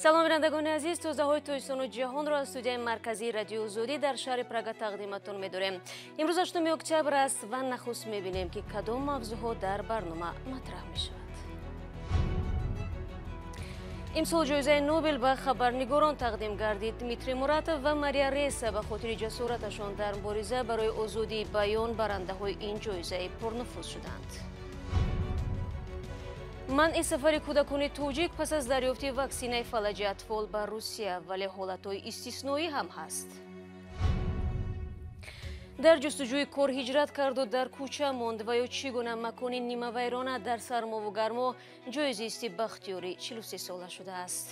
Салом, бинандагони азиз, тозаҳои Тоҷикистону ҷаҳонро аз студияи марказии Радиои Озодӣ дар шаҳри Прага тақдиматон медорем. Имрӯз 8 октябр аст ва нахуст мебинем, ки кадом мавзӯъҳо дар барнома матраҳ мешавад. Имсол ҷоизаи Нобел ба хабарнигорон тақдим гардид. Дмитрий Муратов ва Мария Реса ба хотири ҷасораташон дар мубориза барои озодии баён барандаҳои ин ҷоизаи пурнуфуз шуданд. Манъи сафари кӯдакони тоҷик пас аз дарёфти ваксинаи фалаҷи атфол ба Русия, вале ҳолатҳои истисноӣ ҳам ҳаст. Дар ҷустуҷӯи кор ҳиҷрат карду дар кӯча монд ва ё чӣ гуна макони нимавайрона дар сармову гармо ҷои зисти Бахтиёри 43 сола шудааст.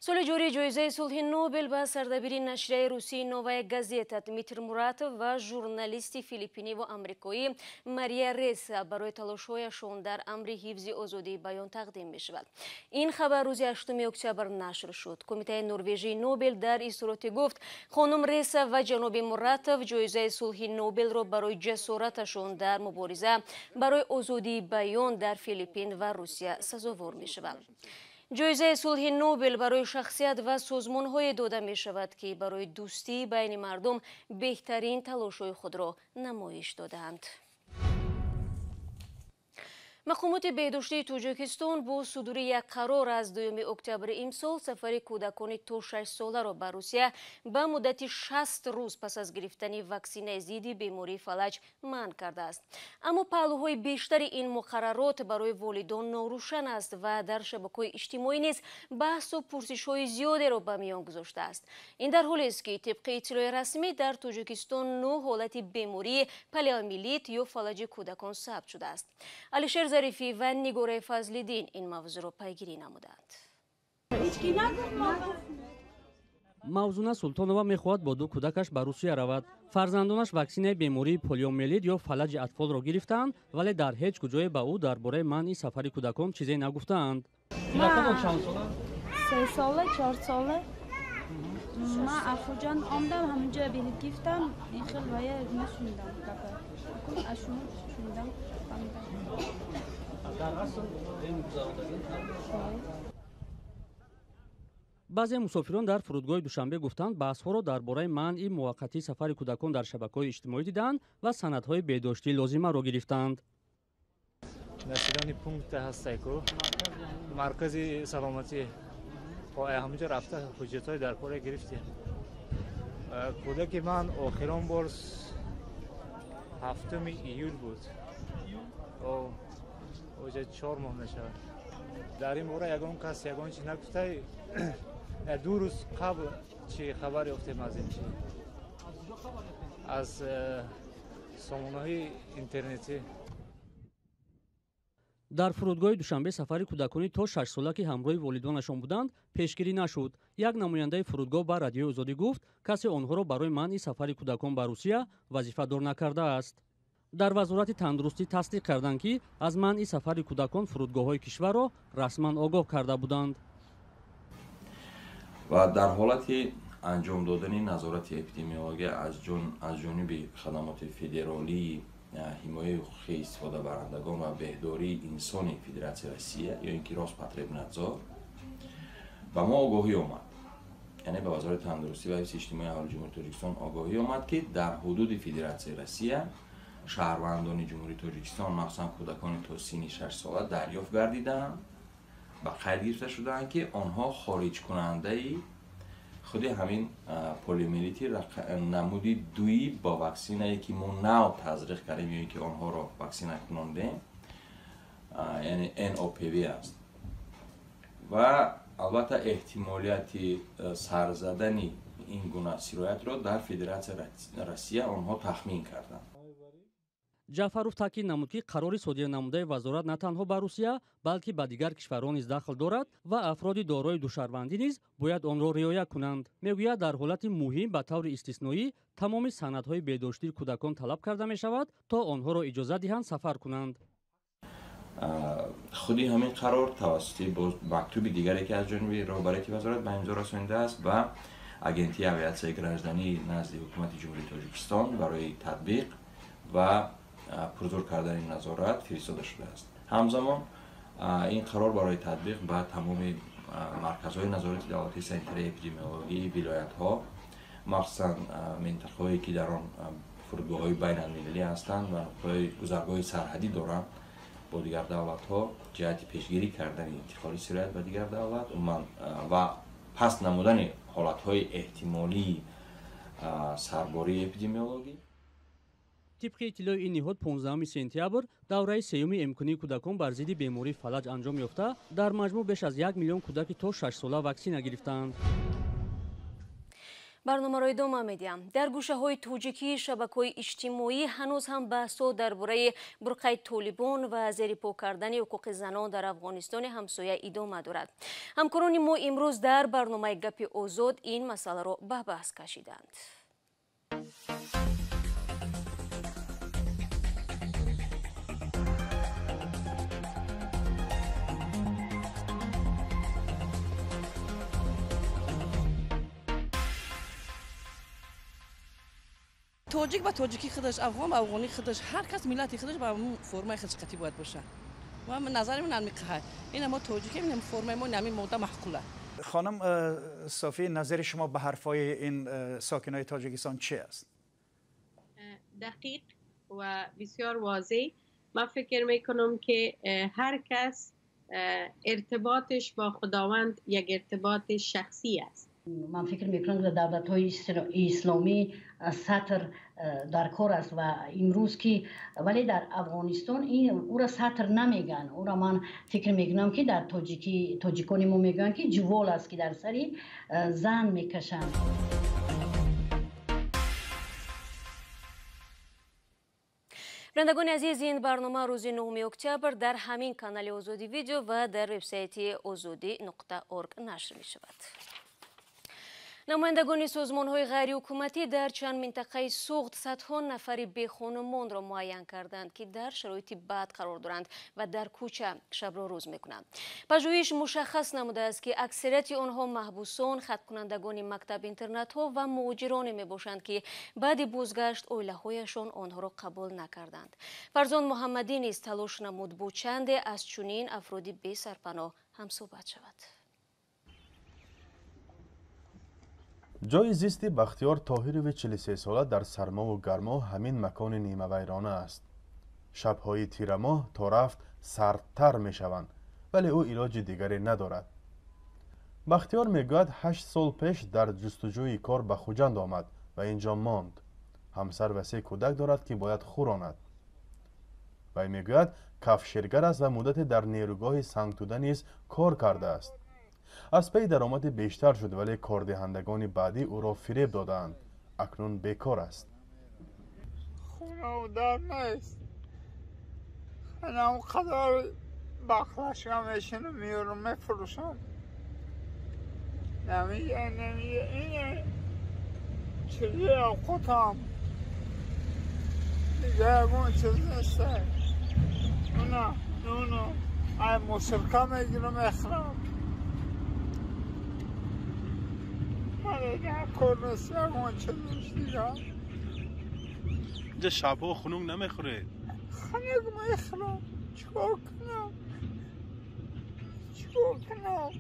Соли ҷорӣ ҷоизаи сулҳи Нобел ба сардабири нашрияи русии Новая газета Дмитрий Муратов ва журналисти филиппиниву амрикоӣ Мария Реса барои талошҳояшон дар амри ҳифзи озодии баён тақдим мешавад. Ин хабар рӯзи 8 октябр нашр шуд. Кумитаи Норвежии Нобел дар изҳороте гуфт, хонум Реса ва ҷаноби Муратов ҷоизаи сулҳи Нобелро барои ҷасораташон дар мубориза барои озодии баён дар Филиппин ва Русия сазовор мешаванд. Ҷоизаи сулҳи Нобел барои шахсият ва созмонҳое дода мешавад, ки барои дӯстии байни мардум беҳтарин талошҳои худро намоиш додаанд. Мақомоти беҳдоштии Тоҷикистон бо судури як қарор аз 2 октябри имсол сафари кӯдакони то 6 соларо ба Русия ба муддати 60 рӯз пас аз гирифтани ваксинаи зидди бемории фалаҷ манъ кардааст. Аммо паҳлӯҳои бештари ин муқаррарот барои волидон норӯшан аст ва дар шабакаҳои иҷтимоӣ низ баҳсу пурсишҳои зиёдеро ба миён гузоштааст. Ин дар ҳолест, ки тибқи иттилои расмӣ дар Тоҷикистон 9 ҳолати бемории полиомиелит ё фалаҷи кӯдакон сабт шудааст. Алишер Зарифӣ ва Нигораи Фазлиддин ин мавзӯъро пайгирӣ намуданд. Мавзуна Султонова мехоҳад бо ду кӯдакаш ба Русия равад. Фарзандонаш ваксинаи бемории полиомиелит ё фалаҷи атфолро гирифтаанд, вале дар ҳеҷ куҷое ба ӯ дар бораи манъи сафари кӯдакон чизе нагуфтаанд. Кӯдакон чанд сола? 3 сола, 4 сола. Ман Афуҷон омдам, ҳамунҷо билет гирифтам, ин хел вая нашунидам гапа. Аз шумо шунидам, фаҳмидам. Дар асл ин гузарондагӣ? Баъзе мусофирон дар фурудгоҳи Душанбе гуфтанд, баҳсҳоро дар бораи манъи муваққатии сафари кӯдакон дар шабакаҳои иҷтимоӣ диданд ва санадҳои беҳдоштии лозимаро гирифтанд. Населённый пункт ҳастай ку маркази саломатӣ, ҳамунҷо рафта ҳуҷҷатҳои дар кора гирифтем. Кӯдаки ман охирон бор 7 июл буд. Оҷа 4 моҳ мешавад. Дар ин бора ягон кас ягон чи нагуфта. 2 рӯз қабл чи хабар ёфтем аз ин чи? Аз сомонаҳои интернетӣ. Дар фурудгоҳи Душанбе сафари кӯдакони то 6 сола, ки ҳамроҳи волидонашон буданд, пешгирӣ нашуд. Як намояндаи фурудгоҳ ба Радиои Озодӣ гуфт, касе онҳоро барои манъи сафари кӯдакон ба Русия вазифадор накардааст. Дар Вазорати тандурустӣ тасдиқ карданд, ки аз манъи сафари кӯдакон фурудгоҳҳои кишварро расман огоҳ карда буданд. Ва дар ҳолати анҷом додани назорати эпидемиология аз ҷониби хадамоти федералии ҳимояи ҳуқуқи истифодабарандагон ва беҳдории инсони Федератсияи Россия ё ин ки Роспотребнадзор ба мо огоҳӣ омад, яъне ба Вазорати тандурустӣ ва ҳифзи иҷтимоии аҳолии Ҷумҳурии Тоҷикистон огоҳӣ омад, ки дар ҳудуди Федератсияи Россия шаҳрвандони Ҷумҳурии Тоҷикистон, махсусан кӯдакони то синни 6 сола дарёфт гардидаанд, ба қайд гирифта шудаанд, ки онҳо хориҷкунандаи худи ҳамин полиомиелити намуди дуи бо ваксинае, ки мо нав тазриқ кардем ё ин ки онҳоро ваксина кунондем, яъне НОПВ аст. Ва албатта эҳтимолияти сарзадани ин гуна сироятро дар Федератсияи Россия онҳо тахмин карданд. Ҷаъфаров таъкид намуд, ки қарори содир намудаи вазорат на танҳо ба Русия, балки ба дигар кишварҳо низ дахл дорад ва афроди дорои душарвандӣ низ бояд онро риоя кунанд. Мегӯяд, дар ҳолати муҳим ба таври истисноӣ тамоми санадҳои беҳдоштии кӯдакон талаб карда мешавад, то онҳоро иҷозат диҳанд сафар кунанд. Худи ҳамин қарор тавассути мактуби дигаре, ки аз ҷониби роҳбарияти вазорат ба имзо расонидааст, ба агентии авиатсияи гражданӣ назди ҳукумати Ҷумҳурии Тоҷикистон барои татбиқ ва пурзур кардани назорат фиристода шудааст. Ҳамзамон ин қарор барои татбиқ ба тамоми марказҳои назорати давлатии санитарии эпидемиологии вилоятҳо, махсусан минтақаҳое ки дар он фурудгоҳҳои байналмилалӣ ҳастанд ва нуқтаҳои гузаргоҳи сарҳадӣ доранд бо дигар давлатҳо, ҷиҳати пешгирӣ кардани интиқоли сироят ба дигар давлат умуман ва паст намудани ҳолатҳои эҳтимолии сарбории эпидемиологӣ. Тибқи иттилои ин ниҳод, 15 сентябр давраи сеюми эмкунии кӯдакон бар зидди бемории фалаҷ анҷом ёфта, дар маҷмӯъ беш аз 1 миллион кӯдаки то 6 сола ваксина гирифтаанд. Барномаро идома медиҳам. Дар гӯшаҳои тоҷикии шабакаҳои иҷтимоӣ ҳанӯз ҳам баҳсҳо дар бораи бурқаи толибон ва зерипо кардани ҳуқуқи занон дар Афғонистони ҳамсоя идома дорад. Ҳамкорони мо имрӯз дар барномаи Гапи Озод ин масъаларо ба баҳс кашиданд. Тоҷик ба тоҷикӣ худаш, афғон ба афғонӣ худаш, ҳар кас миллати худаш ба формаи худаш қатъӣ бояд бошад. Ва назари ман ҳамин ина мо тоҷикем, ин формаи мо ҳамин мода маъқула. Хонум Софӣ, назари шумо ба ҳарфҳои ин сокинои Тоҷикистон чи аст? Дақиқ ва бисёр возеҳ. Ман фикр мекунам ки ҳар кас иртиботаш бо Худованд як иртиботи шахсӣ аст. Ман фикр мекунам, ки дар давлатҳои исломӣ сатр дар кор аст ва имрӯз ки вале дар Афғонистон ӯра сатр намегӯянд. Ӯра ман фикр мекунам, ки дар тоҷикони мо мегӯянд, ки ҷувол аст, ки дар сари зан мекашанд. Бинандагони азиз, ин барнома рӯзи 9 октябр дар ҳамин канали Озодӣ видео ва дар вебсайти озодӣ.орг нашр мешавад. Намояндагони созмонҳои ғайриҳукуматӣ дар чанд минтақаи Суғд садҳо нафари бехонумонро муайян карданд, ки дар шароити бад қарор доранд ва дар кӯча шабро рӯз мекунанд. Пажӯҳиш мушаххас намудааст, ки аксарияти онҳо маҳбусон, хаткунандагони мактаб-интернатҳо ва муҳоҷироне мебошанд, ки баъди бозгашт оилаҳояшон онҳоро қабул накарданд. Фарзон Муҳаммадӣ низ талош намуд бо чанде аз чунин афроди бесарпаноҳ ҳамсӯҳбат шавад. Ҷойи зисти Бахтиёр Тоҳирови 43сола дар сармову гармо ҳамин макони нимавайрона аст. Шабҳои тирамоҳ то рафт сардтар мешаванд, вале ӯ илоҷи дигаре надорад. Бахтиёр мегӯяд, 8 сол пеш дар ҷустуҷӯи кор ба Хуҷанд омад ва инҷо монд. Ҳамсар ва 3 кӯдак дорад, ки бояд хӯронад. Вай мегӯяд, кафшергар аст ва муддате дар нерӯгоҳи Сангтуда низ кор кардааст. Аз паи даромади бештар шуд, вале кордиҳандагони баъдӣ ӯро фиреб додаанд. Акнун бекор аст. Хонаву дар нест. Анам қадар бақлашка мешинам, меёрам, мефурӯшам. Намия, намия, ине чизи авқотам. Дига ягон чиз нест. Нуна, нуну, ай мусирка мегирам, мехӯрам. Инҷа шабҳо хунук намехӯред? Хунук мехӯрам. Чикор кунам? Чикор кунам?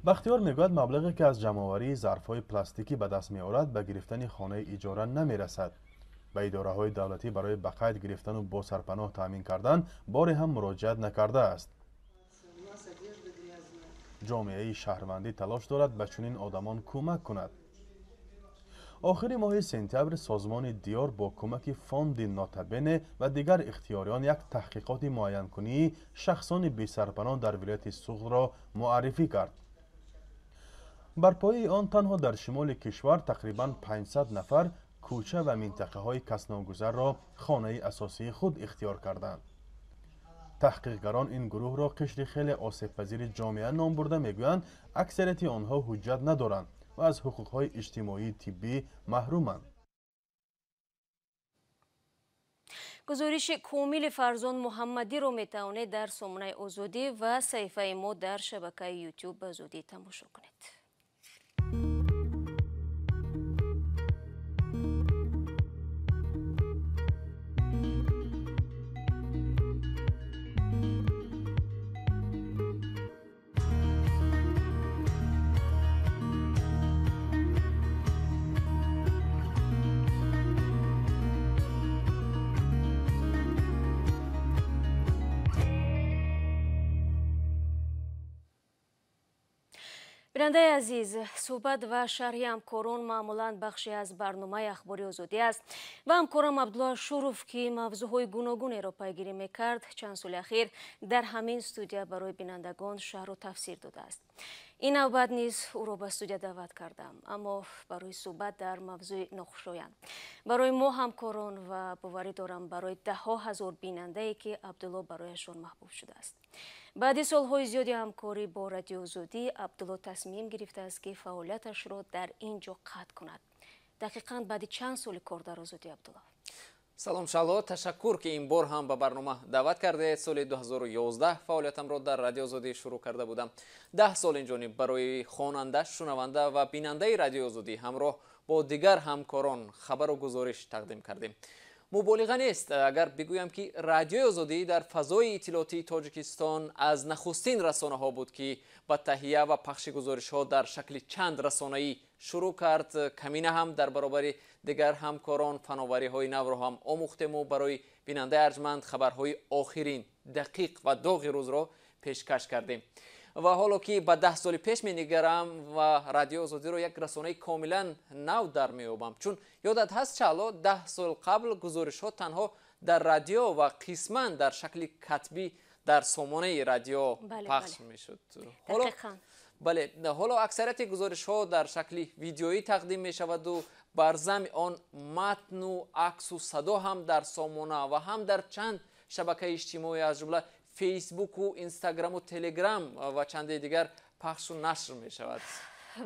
Бахтиёр мегӯяд, маблағе ки аз ҷамъоварии зарфҳои пластикӣ ба даст меорад, ба гирифтани хонаи иҷора намерасад. Ба идораҳои давлатӣ барои ба қайд гирифтану бо сарпаноҳ таъмин кардан боре ҳам муроҷиат накардааст. Ҷомеаи шаҳрвандӣ талош дорад ба чунин одамон кӯмак кунад. Охири моҳи сентябр созмони Диёр бо кӯмаки фонди Нотабене ва дигар ихтиёриён як таҳқиқоти муайянкунии шахсони бесарпаноҳ дар вилояти Суғдро муаррифӣ кард. Бар пояи он танҳо дар шимоли кишвар тақрибан 500 нафар кӯча ва минтақаҳои касногузарро хонаи асосии худ ихтиёр карданд. Таҳқиқгарон ин гурӯҳро қишри хеле осебпазири ҷомеа ном бурда мегӯянд, аксарияти онҳо ҳуҷҷат надоранд ва аз ҳуқуқҳои иҷтимоии тиббӣ маҳруманд. Гузориши комили Фарзон Муҳаммадиро метавонед дар сомонаи Озодӣ ва саҳифаи мо дар шабакаи Ютуб ба зудӣ тамошо кунед. Бинандаи азиз, суҳбат ва шарҳи ҳамкорон маъмулан бахше аз барномаи Ахбори Озодӣ аст ва ҳамкорам Абдулло Ашуров, ки мавзӯъҳои гуногунеро пайгирӣ мекард, чанд соли ахир дар ҳамин студия барои бинандагон шарҳу тафсир додааст. Ин навбат низ ӯро ба студия даъват кардам, аммо барои суҳбат дар мавзӯи нохушоянд. Барои мо ҳамкорон ва боварӣ дорам барои даҳҳо ҳазор бинандае, ки Абдулло барояшон маҳбуб шудааст. Баъди солҳои зиёди ҳамкорӣ бо Радиои Озодӣ, Абдулло тасмим гирифтааст, ки фаъолияташро дар ин ҷо қатъ кунад. Дақиқан баъди чанд соли кор дар Озодӣ, Абдулло? Салом, Шаҳло, ташаккур, ки ин бор ҳам ба барнома даъват кардед. Соли 2011 фаъолиятамро дар Радиои Озодӣ шурӯъ карда будам. 10 сол инҷониб барои хонанда, шунаванда ва бинандаи Радиои Озодӣ ҳамроҳ бо дигар ҳамкорон хабару гузориш тақдим кардем. Муболиға нест, агар бигӯям, ки Радиои Озодӣ дар фазои иттилоотии Тоҷикистон аз нахустин расонаҳо буд, ки ба таҳия ва пахши гузоришҳо дар шакли чанд расонаӣ шурӯъ кард. Камина ҳам дар баробари дигар ҳамкорон фановариҳои навро ҳам омӯхтему барои бинандаи арҷманд хабарҳои охирин, дақиқ ва доғи рӯзро пешкаш кардем. Ва ҳоло ки ба 10 соли пеш менигарам ва Радиои Озодиро як расонаи комилан нав дар меёбам, чун ёдат ҳаст, Шаҳло, 10 сол қабл гузоришҳо танҳо дар радио ва қисман дар шакли катбӣ дар сомонаи радио пахш мешуд. Бале, ҳоло аксарияти гузоришҳо дар шакли видеоӣ тақдим мешаваду бар зами он матну аксу садо ҳам дар сомона ва ҳам дар чанд шабакаи иҷтимоӣ, аз ҷумла Фейсбуку, Инстаграму, Телеграм ва чанде дигар пахшу нашр мешавад.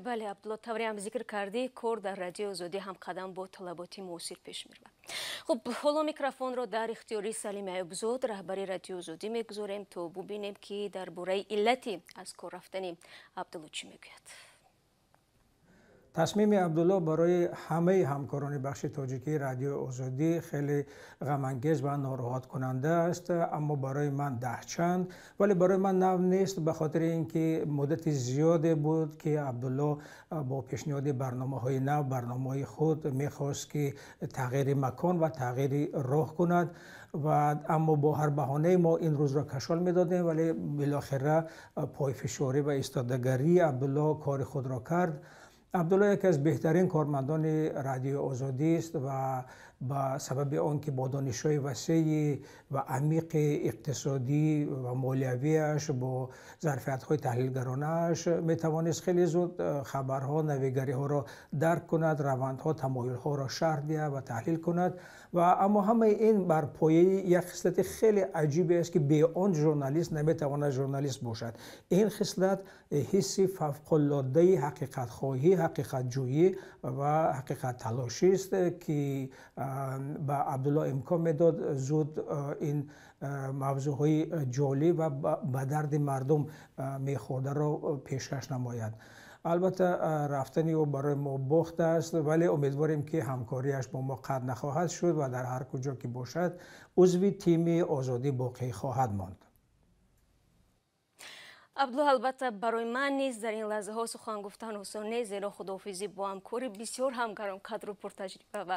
Бале, Абдулло, тавре ҳам зикр кардӣ, кор дар Радиои Озодӣ ҳамқадам бо талаботи муосир пеш меравад. Хуб, ҳоло микрофонро дар ихтиёри Салим Аюбзод, раҳбари Радиои Озодӣ, мегузорем, то бубинем, ки дар бораи иллати аз кор рафтани Абдулло чӣ мегӯяд. Тасмими Абдулло барои ҳамаи ҳамкорони бахши тоҷикии Радиои Озодӣ хеле ғамангез ва нороҳаткунанда аст, аммо барои ман даҳчанд, вале барои ман нав нест, ба хотири ин ки муддати зиёде буд, ки Абдулло бо пешниҳоди барномаҳои нав, барномаҳои худ мехост, ки тағйири макон ва тағйири роҳ кунад, ва аммо бо ҳар баҳонае мо ин рӯзро кашол медодем, вале билохира пойфишорӣ ва истодагарии Абдулло кори худро кард. Абдулло яке аз беҳтарин кормандони Радиои Озодӣ аст ва ба сабаби он ки бо донишҳои васеи ва амиқи иқтисодӣ ва молиявиаш, бо зарфиятҳои таҳлилгаронааш метавонист хеле зуд хабарҳо, навигариҳоро дарк кунад, равандҳо, тамоюлҳоро шарҳ диҳад ва таҳлил кунад. Ва аммо ҳамаи ин бар пояи як хислати хеле аҷибе аст, ки бе он журналист наметавонад журналист бошад. Ин хислат ҳисси фавқулодаи ҳақиқатхоҳӣ, ҳақиқатҷӯӣ ва ҳақиқатталошист, ки ба Абдулло имкон медод зуд ин мавзӯъҳои ҷолиб ва ба дарди мардум мехӯрдаро пешкаш намояд. Албатта, рафтани ӯ барои мо бохт аст, вале умедворем, ки ҳамкориаш бо мо қатъ нахоҳад шуд ва дар ҳар куҷо ки бошад, узви тими Озодӣ боқӣ хоҳад монд. Абдулло, албатта, барои ман низ дар ин лаҳзаҳо сухан гуфтан осон нест, зеро худоҳофизӣ бо ҳамкори бисёр ҳам гаронқадру пуртаҷриба ва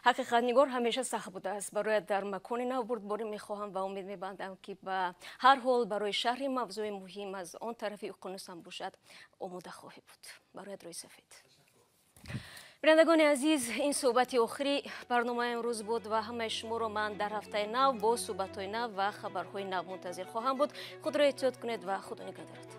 ҳақиқатнигор ҳамеша сахт будааст. Бароят дар макони нав бурдборӣ мехоҳам ва умед мебандам, ки ба ҳар ҳол барои шарҳи мавзӯи муҳим аз он тарафи уқёнус ҳам бошад, омода хоҳӣ буд. Бароят рӯи сафед. Бинандагони азиз, ин суҳбати охири барномаи имрӯз буд ва ҳамаи шуморо ман дар ҳафтаи нав бо суҳбатҳои нав ва хабарҳои нав мунтазир хоҳам буд. Худро эҳтиёт кунед ва Худо нигаҳдоратон.